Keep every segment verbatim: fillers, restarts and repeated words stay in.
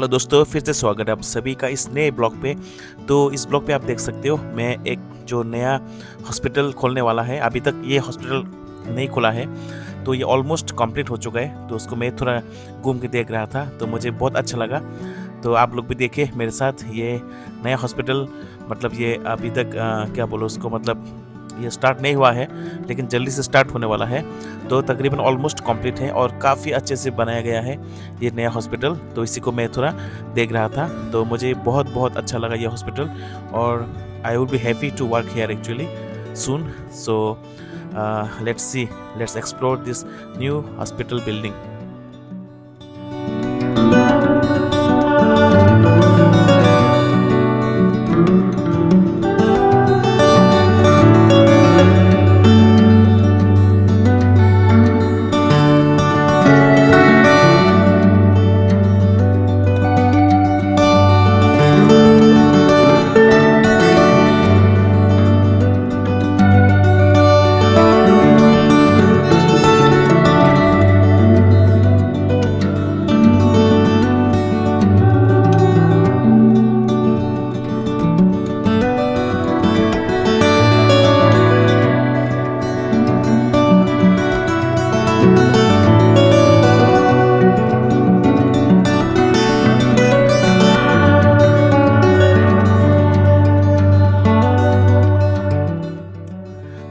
दोस्तों, फिर से स्वागत है आप सभी का इस नए ब्लॉग पे। तो इस ब्लॉग पे आप देख सकते हो, मैं एक जो नया हॉस्पिटल खोलने वाला है, अभी तक ये हॉस्पिटल नहीं खुला है, तो ये ऑलमोस्ट कंप्लीट हो चुका है। तो उसको मैं थोड़ा घूम के देख रहा था, तो मुझे बहुत अच्छा लगा। तो आप लोग भी देखिए मेरे साथ, ये नया हॉस्पिटल, मतलब ये अभी तक, अ, क्या बोलो उसको, मतलब ये स्टार्ट नहीं हुआ है, लेकिन जल्दी से स्टार्ट होने वाला है। तो तकरीबन ऑलमोस्ट कंप्लीट है और काफ़ी अच्छे से बनाया गया है ये नया हॉस्पिटल। तो इसी को मैं थोड़ा देख रहा था, तो मुझे बहुत, बहुत अच्छा लगा ये हॉस्पिटल, और I will be happy to work here actually soon. So, uh, let's see, let's explore this new hospital building.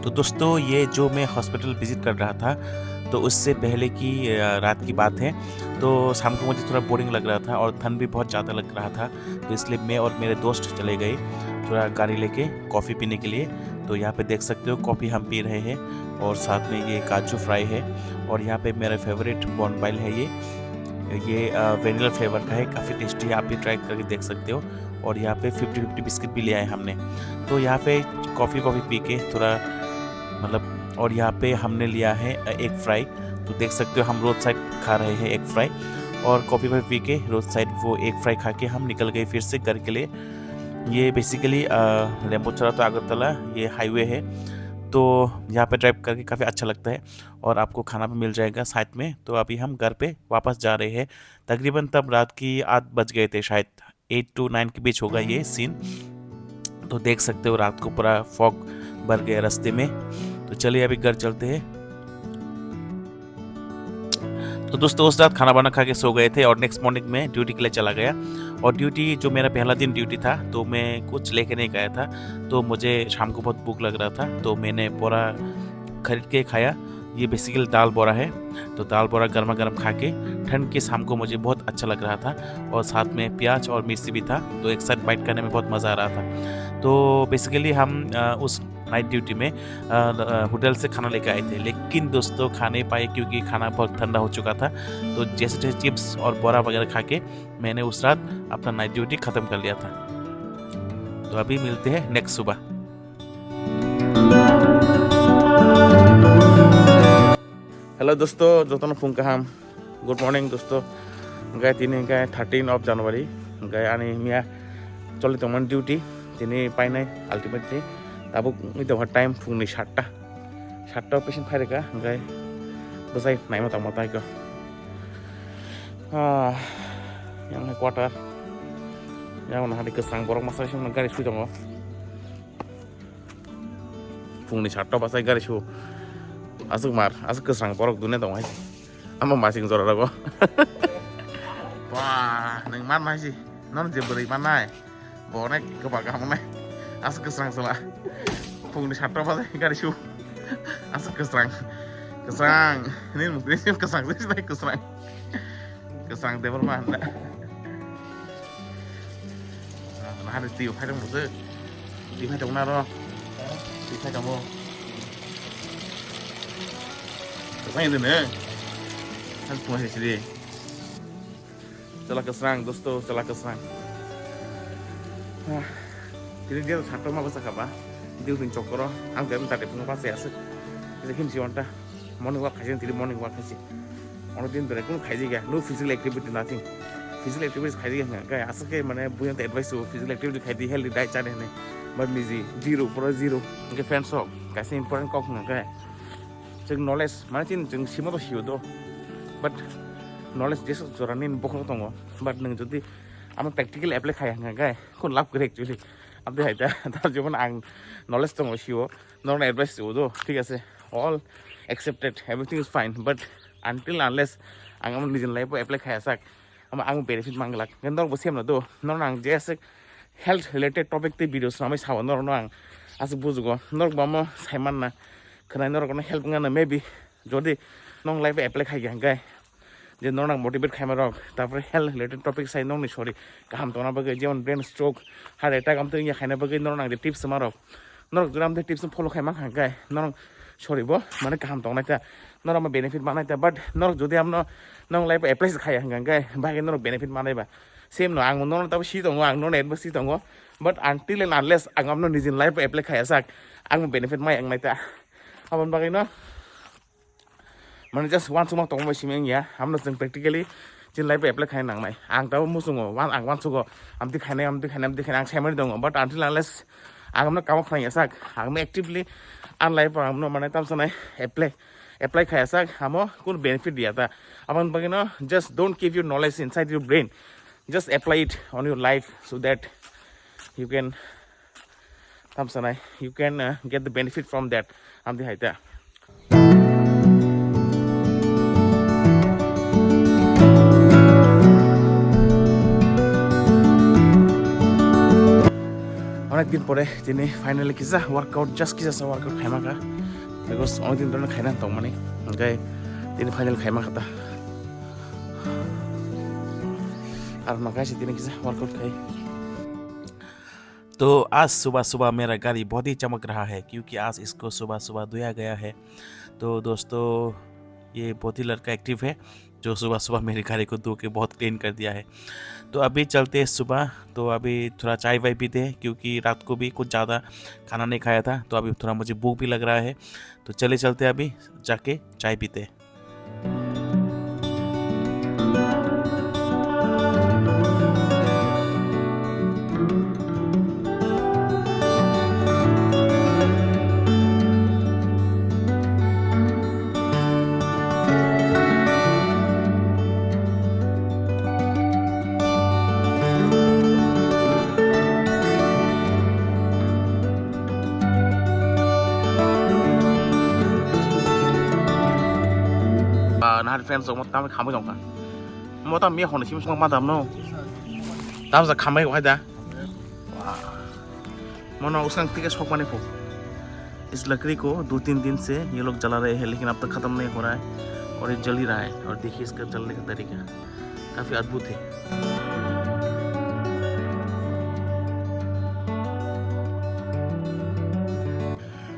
तो दोस्तों, ये जो मैं हॉस्पिटल विजिट कर रहा था, तो उससे पहले की, अ, रात की बात है, तो शाम को मुझे थोड़ा बोरिंग लग रहा था और ठंड भी बहुत ज़्यादा लग रहा था, तो इसलिए मैं और मेरे दोस्त चले गए थोड़ा गाड़ी लेके कॉफ़ी पीने के लिए। तो यहाँ पे देख सकते हो, कॉफ़ी हम पी रहे हैं और साथ में ये काजू फ्राई है, और यहाँ पे मेरा फेवरेट बॉनपाइल है ये, ये, अ, वेनिला फ्लेवर का है, काफ़ी टेस्टी है, आप भी ट्राई करके देख सकते हो। और यहाँ पे फिफ्टी फिफ्टी बिस्किट भी ले आए हमने। तो यहाँ पे कॉफ़ी, कॉफ़ी पी के थोड़ा, मतलब, और यहाँ पे हमने लिया है, अ, एग फ्राई। तो देख सकते हो, हम रोड साइड खा रहे हैं एग फ्राई, और कॉफ़ी, वॉफ़ी पी के रोड साइड वो एग फ्राई खा के हम निकल गए फिर से घर के लिए। ये बेसिकली, अ, लेम्बुछड़ा तो अगरतला ये हाईवे है, तो यहाँ पे ड्राइव करके काफ़ी अच्छा लगता है और आपको खाना भी मिल जाएगा साथ में। तो अभी हम घर पे वापस जा रहे हैं। तकरीबन तब रात की आठ बज गए थे शायद, एट टू नाइन के बीच होगा ये सीन। तो देख सकते हो, रात को पूरा फॉग भर गया रास्ते में। तो चलिए, अभी घर चलते हैं। तो दोस्तों, उस रात खाना वाना खा के सो गए थे और नेक्स्ट मॉर्निंग में ड्यूटी के लिए चला गया। और ड्यूटी, जो मेरा पहला दिन ड्यूटी था, तो मैं कुछ लेके नहीं गया था, तो मुझे शाम को बहुत भूख लग रहा था, तो मैंने पूरा खरीद के खाया। ये बेसिकली दाल बड़ा है, तो दाल बड़ा गर्मा गर्म खा के ठंड के शाम को मुझे बहुत अच्छा लग रहा था, और साथ में प्याज और मिर्ची भी था, तो एक साथ बाइट करने में बहुत मज़ा आ रहा था। तो बेसिकली हम, अ, उस नाइट ड्यूटी में, अ, अ, होटल से खाना लेके आए थे, लेकिन दोस्तों, खा नहीं पाए क्योंकि खाना बहुत ठंडा हो चुका था। तो जैसे तैसे चिप्स और बड़ा वगैरह खा के मैंने उस रात अपना नाइट ड्यूटी ख़त्म कर लिया था। तो अभी मिलते हैं नेक्स्ट सुबह। हेलो दोस्तों, jotono phung kaham. Good morning दोस्तों. Hingke tini hingke thirteen of January. Hingke ani miya choli tongmani duty. Tini painai ultimately. Tabuk wngwi tongkha time phungni satta. Satta o patient phairikha. Hingke bwsai naima tongma taiko. Ah, yang hai quarter. Yang hai kwsang borok masa gari sui tongo. Phungni satta bachai gari su. Aswk mar, aswk kwsang borok dune tongo hai. Amo masing jora rogo. Wah, nang man mai si. Non je bwrwi mannai. Bo onek kwbang kaham nai. Aswk kwsang sala. Phungni satta bachai gari su. Aswk kwsang. Kwsang. Nini mukti kwsang, kwsang. Kwsang tebol ma hwnda. Ah, nahani twi phai tong bwswk. Twi phai tong na ro. Twi phai tongo. Kwsang ini ne. Han tuma sisiri. Chwla kwsang, dosto, chwla kwsang. Ah, tini dia sato ma bwsa khaba. Dia utin chokoro. Ang dia tadi phungo basa aswk. Dia himsi onta. Morning walk khaisi, tini morning walk khaisi. Ono din dore kunu khaisi ga, no physical activity, nothing. Physical activities khaisi ga, ga aswk khe mane buyan te advice o, physical activity khaidi, healthy diet chani hwnwi. But niji zero, pura zero. Hwnkhe friends rok, kaisa important kok hwnkhe. Chwng knowledge, mane chini chwng sima to sio do. But knowledge jesu jora nini bokhorok tongo. But nwng jodi Amo practical apply khai hwnkha khe khun lab kwrwi actually. Abdi hai ta, tar jemon ang knowledge tongo sio, norokno advice rwo do, thik ase, all accepted, everything is fine, but until unless ang amo nijini life o apply khaiya sak, amo ang benefit man glak. Hwnkhe norok bo same no do, norokno ang je ase health related topic tei video swnamwi sao norokno ang aswk bujugo, norok bo amo sai manna, khwnai norokno help wngna maybe. Jodi nong life apply khai hwnkhe je norokno motivate khaima rok, tarpore health related topic sai nongni sori kaham tongna bagwi, jemon brain stroke, heart attack amtwi wngya khaina bagwi norokno ang je tips ma rok, norok jodi amtwi tips follow khai mankha hwnkhe norok sori bo mane kaham tongnai ta, norok ma benefit manai ta, but norok jodi amno nong life apply se khaiya hwnkhe bahai khe norok benefit manai ba. Same no, ang norokno tabo si tongo, ang norokno advice si tongo, but until and unless ang amno nijini life apply khaiya sak, ang benefit mai wngnai ta. Aboni bagwi no mane just uansukma tongma bai simi wngya, amno chwng practically chini life o apply khaina nangnai. Ang tabuk muchungo, wan-, ang uansugo, amtwi khainai, amtwi khainai, amtwi khainai, ang saimani tongo. But until unless ang amno kamo khlainai sak, ang actively ani life o ang amno mane tamsanai apply, apply khaiya sak, amo kunu benefit diya ta. Aboni bagwi no just don't keep your knowledge inside your brain, just apply it on your life so that you can tamsanai, you can, uh, get the benefit from that. Amtwi hai ta. Onek din pore tini finally kisa workout, just kisa sa workout khaima kha. Because onek din dhori khaina tongmani. Hwnkhe tini final khaima kha ta. Ar ma kaisa tini kisa workout khai. तो आज सुबह सुबह मेरा गाड़ी बहुत ही चमक रहा है, क्योंकि आज इसको सुबह सुबह धोया गया है। तो दोस्तों, ये बहुत ही लड़का एक्टिव है, जो सुबह सुबह मेरी गाड़ी को धो के बहुत क्लीन कर दिया है। तो अभी चलते हैं सुबह, तो अभी थोड़ा चाय वाय पीते हैं, क्योंकि रात को भी कुछ ज़्यादा खाना नहीं खाया था, तो अभी थोड़ा मुझे भूख भी लग रहा है। तो चले चलते हैं अभी जाके चाय पीते हैं। Ah, nahar fans rok mo tamo khamwi tongkha. Mo tamo miya hwnwi simi swkang ma damno. Tamo ja khamwi wahai da. Wah. Mono usang tike sok mani pho. इस लकड़ी को दो तीन दिन से ये लोग जला रहे हैं, लेकिन अब तक खत्म नहीं हो रहा है और ये जल ही रहा है। और देखिए इसका जलने का तरीका। काफी अद्भुत है।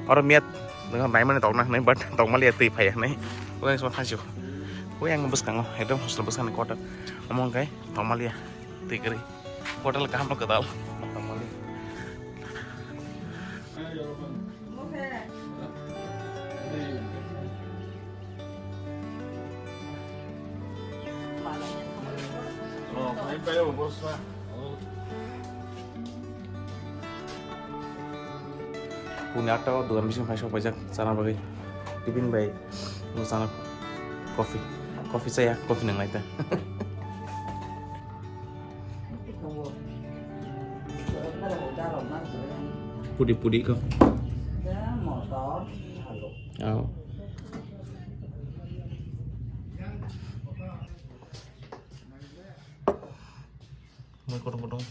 Oro miyat nang naimani tokna hwnwi, but tokmaliya twi phaiya hwnwi. Kuyang sima phaisu. Kuyang bwskango, ekdom hostel bwskangni quarter. Omo hwnkhe tokmaliya twi kwrwi. Quarter kaham no kwtal. Tokmali. Puni atta o dogan bising phai sok paijak chana bagwi. Tiffin bai no chana coffee. Coffee chaya, coffee nangnai ta. Pudi pudi ko. Oh. Mui kutung kutung.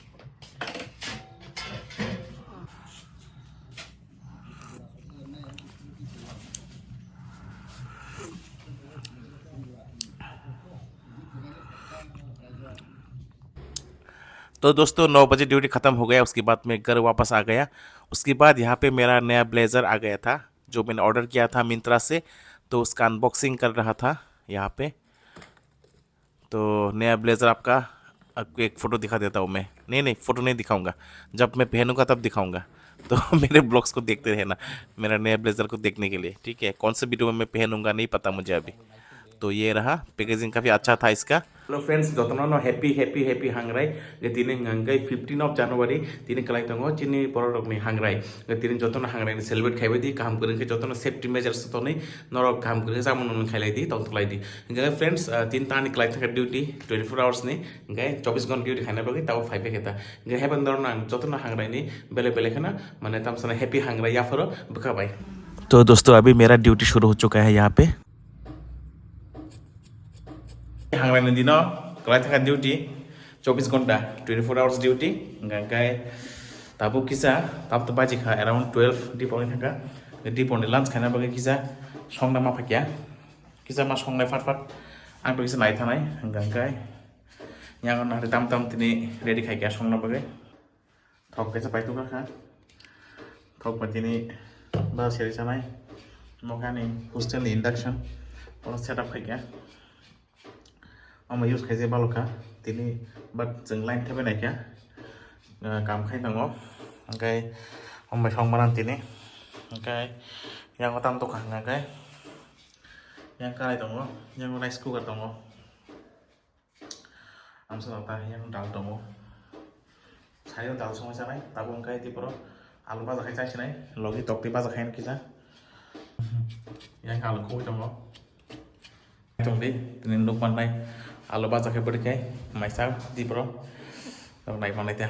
तो दोस्तों, नौ बजे ड्यूटी ख़त्म हो गया, उसके बाद मैं घर वापस आ गया। उसके बाद यहाँ पे मेरा नया ब्लेज़र आ गया था, जो मैंने ऑर्डर किया था मिंत्रा से, तो उसका अनबॉक्सिंग कर रहा था यहाँ पे। तो नया ब्लेज़र आपका, आपको एक फ़ोटो दिखा देता हूँ मैं। नहीं, नहीं, फ़ोटो नहीं दिखाऊंगा, जब मैं पहनूंगा तब दिखाऊंगा। तो मेरे ब्लॉग्स को देखते रहना, मेरा नया ब्लेज़र को देखने के लिए, ठीक है? कौन से वीडियो में मैं पहनूंगा, नहीं पता मुझे अभी। तो ये रहा, पैकेजिंग काफ़ी अच्छा था इसका। Hello friends, jotono no happy, happy, happy hangrai. Ge tini hwnkha hwnkhe fifteen of January, tini kwlai tongo chini borok rokni hangrai. Ge tini jotono hangrai ni celebrate khaibai di, kaham kwrwng khe jotono safety measures toni norok kaham kwrwng khe chamung nung khailai di, tong tholai di. Hwnkhe friends, ah, tini tani kwlai thangkha duty twenty-four hours ni, hwnkhe chobbish ghonta duty khaina bagwi tabo phaibai khe ta. Hwnkhe haibani dorokno ang jotono hangrai ni bele bele kheno mane tamsana happy hangrai yapharo bwkha bai. तो दोस्तों, अभी मेरा ड्यूटी शुरू हो चुका है यहाँ पे। Hangrai ni dino kwlai thangkha duty, chobbish ghonta, twenty-four hours duty. Hwnkhe tabuk kisa, tabuk to baji kha around twelve, dipor ni thangkha. Dipor ni lunch khaina bagwi kisa songna ma phaikya. Kisa ma songnai fat fat. Ang to kisa nai thanai, hwnkhe yang no tam tam tini ready khaikya songna bagwi. Thok kaisa paithok kha. Thok ba tini ba seri sanai. Mo kha ni hostel ni induction. Ono setup khai kha. Omo use khai je balo kha. Tini but chwng line thebai nai kha. Ah, kam khai tongo. Hwnkhe omo song manan tini. Hwnkhe yang tam to kha hwnkhe. Yang kai tongo. Yang rice cooker tongo. Ang swnam ta yang dal tongo. Sayo dal songwi sanai, tabuk hwnkhe tiporo alu baja khai chai sinai, logi tokti baja khai kisa. Yang alu khogwi tongo. Tong di, tini nuk mannai alu baja khai bwrwi khai maisa tiporo. Tok nai mannai ta.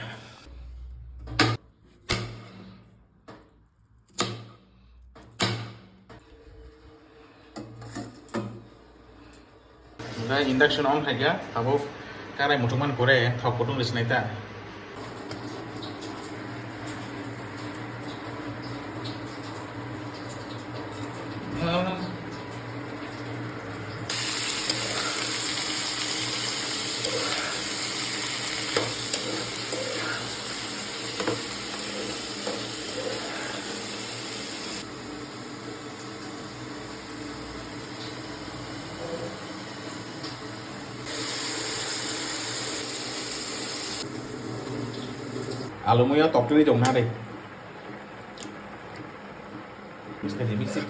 Hwnkhe induction on khaikha, abo karai muthungmani pore thok kutung rwsinai ta. Alu muya tokti tong na de. Mixi, mixi.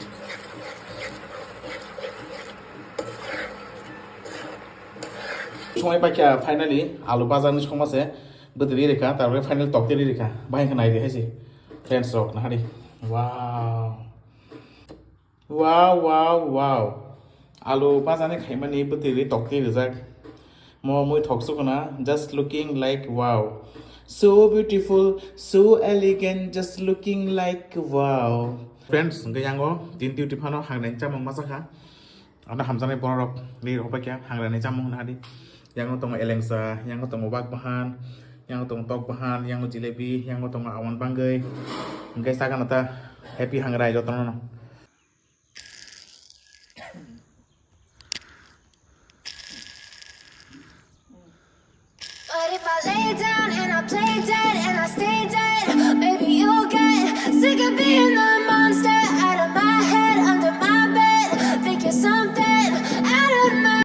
Songwi paikha finally alu bajar ni songma se bwtwi ri rikha, tarpore final tokti ri rikha. Bahai khe nai di hai se friends rok nahari. Wow. Wow, wow, wow. Alu bajani khaimani bwtwi ri tokti rijak. Mo mui thok sukuna, just looking like wow. So beautiful, so elegant, just looking like wow. Friends, hwnkhe yango tin duty phano hangrani chamung ma chakha. Ano hamjaknai borok rok ni rok bai khe hangrani chamung hwnwi hadi. Yango tongo elengsa, yango tongo wak bahan, yango tongo tok bahan, yango jilebi, yango tongo awan bangwi. Hwnkhe sakano ta happy hangrai jotono no. अरे पागल जा